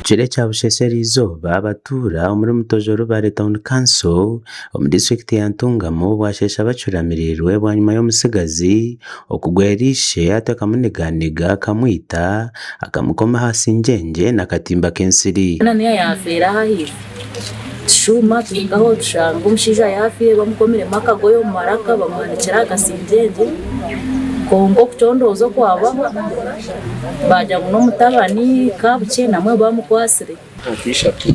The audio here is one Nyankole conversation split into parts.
Kiro ekya busheesha eriizooba, abatuura omuri Mutojo Rubare Town Council omu disiturikiti ya Ntungamo bwasheesha bacuramiriirwe bwanyima y'omutsigazi okugwera ishe atyo akamuniganiga akamwita akamukoma aha singyengye n'akatimba k'ensiri. Anania yaafeera aho ahaifo. Tushuuma tuhikaho tushanga omushaija yaafiire bamukomiremu akagoye omu maraka bamuhanikire aha kasingyengye kwonka okucondooza okwabaho baagira ngu n'omutabani Kabukye namwe bamukwatsire. Nka ishatu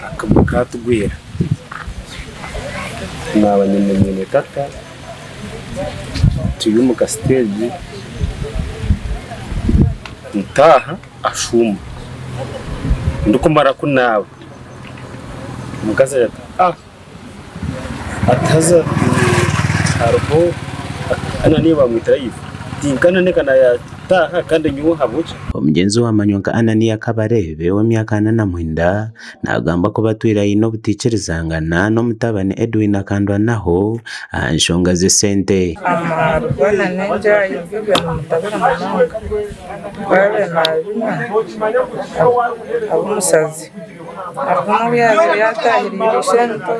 akagwe katugwera naba nyine mwene tata turi omu ka stage ntaaha ashuuma ndikumara kunaaba omukazi agira ati ah ati haza hariho Ananiya bamwita live tinka Ananiya yataaha kandi nyowe ahabw'oki? Omugyenzi owamanywa nka Ananiya Kabareebe ow'emyaka 49 nagambwa kuba atwire aine obutaikirizangana n'omutabani Edwin Akandwanaho aha nshonga z'esente. Amarwa n'enjaayi byo nimutabura munonga. Ku abaire naabinywa aba omusazi. Hariho n'obu yaabaire yaatahiriire ishento,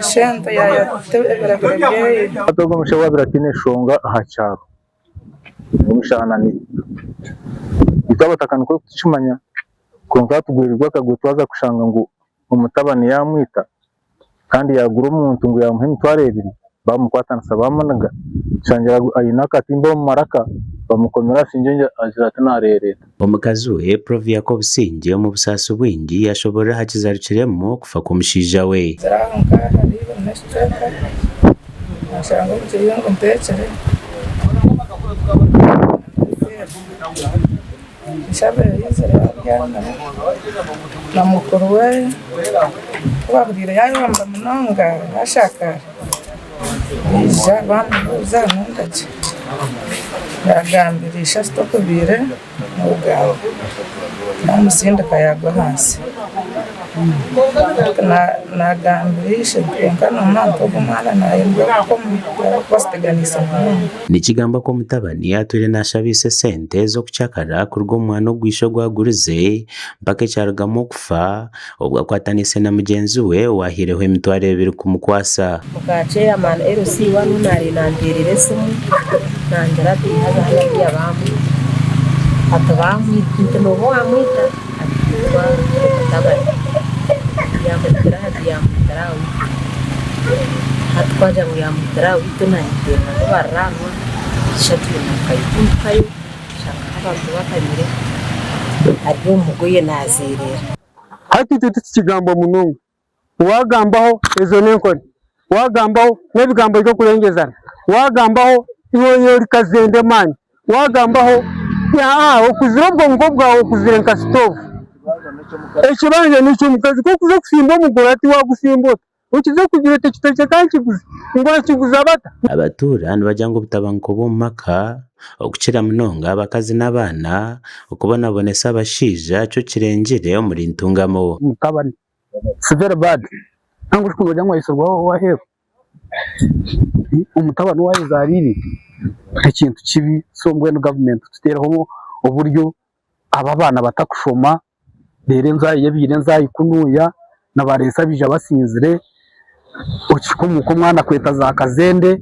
ishento yaayata ebiragiro byeye. Hati ogwo omushaija owaabaire ataine nshonga aha kyaro, n'omushaija ananiire. Itwe abataka nikwo kutukimanya kwonka tugwirirwe akagwe twaza kushanga ngu omutabani yaamwita kandi yaagura omuntu ngu yaamuha emitwaro ebiri baamukwatanisa baamuniga tushangira aine akatimba omu maraka bamukomire aha singyengye agira ati naareereeta. Omukazi we, Provia Kobusingye omu busaasi bwingi yashoborora aha kizarukiremu okufa kw'omushaija we. Nzire aho nkaha hariyo n'ekicweka nashanga omukyeri ngu ntekyere Nshabe yaizire yabyamire na mukuru we ku bahuriire yayomba munonga yashakara baija bamubuuza nundagye yagambira ishe ati tokubiire nobugambo namusindika yagwa ahansi nagambira ishe nti kwonka nomanya nti ogu omwana nayenda ahabw'okuba kiteganiise munonga. Nikigambwa ku omutabani atwire naashaba ise esente z'okucakara kuruga omu mwana ogu ishe ogu agurize mpaka ekyarugamu okufa obwo akwataniise na mugyenzi we owahaireho emitwaro ebiri kumukwasa. Muka chairman LC wanu nari nanterera esimu nangira ati haza hariya bamwita ati bamwita nti noha owamwita ati nitwa omutabani yamwitira aha ati yamwitira aha witu hati ku agira ngu yamwitira aha witu nanye nteerera nk'abariraanwa shatu nyimukayo ku mpikayo nshangaho abantu bakanyire ari omu mugoye nazeerera. Hati itwe titukigamba munonga. Waagambaho ezo n'enkoni, waagambaho n'ebigambo by'okurengyezana, waagambaho iwe ori kazende maani, waagambaho aa okuzire obwonko bwawe okuzire nka sitoovu. Ekibanja n'eky'omukazi ku orikuza kusimba omugore hati waagusimba ota? Okize kugira oti ekitookye ka nkiguze, ngu bakiguza bata? Abatuura nibagira ngu obutabanguko bw'omu maka okukira munonga abakazi n'abaana okubonabonesa abashaija kyo kirengire omuri Ntungamo. Mutabani It's very bad nangwa shi nogira ngu waayetsirwe ow'aheeru omutabani ou wayezaariire n'ekintu kibi so mbwenu gavumenti tuteereho oburyo abo abaana batakushoma reero enzaaya ebaire enzaaya kunuuya na bareesa baija basinzire okihika omuka omwana akweta za kazende,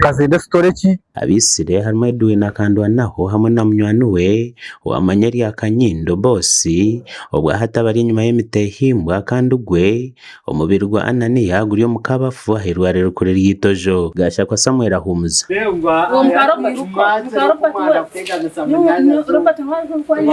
kazende sitore ki. Abaitsire harimu Edwin Akandwanaho hamwe na munywani we owamanya erya Kanyindo Boss obwahati abari enyima y'emitehimbwa kandi gwe omubiri gwa Anania guri omu kabafu ah'eirwariro rikuru ery'Itojo. Gashakwa Samuel Ahumuza.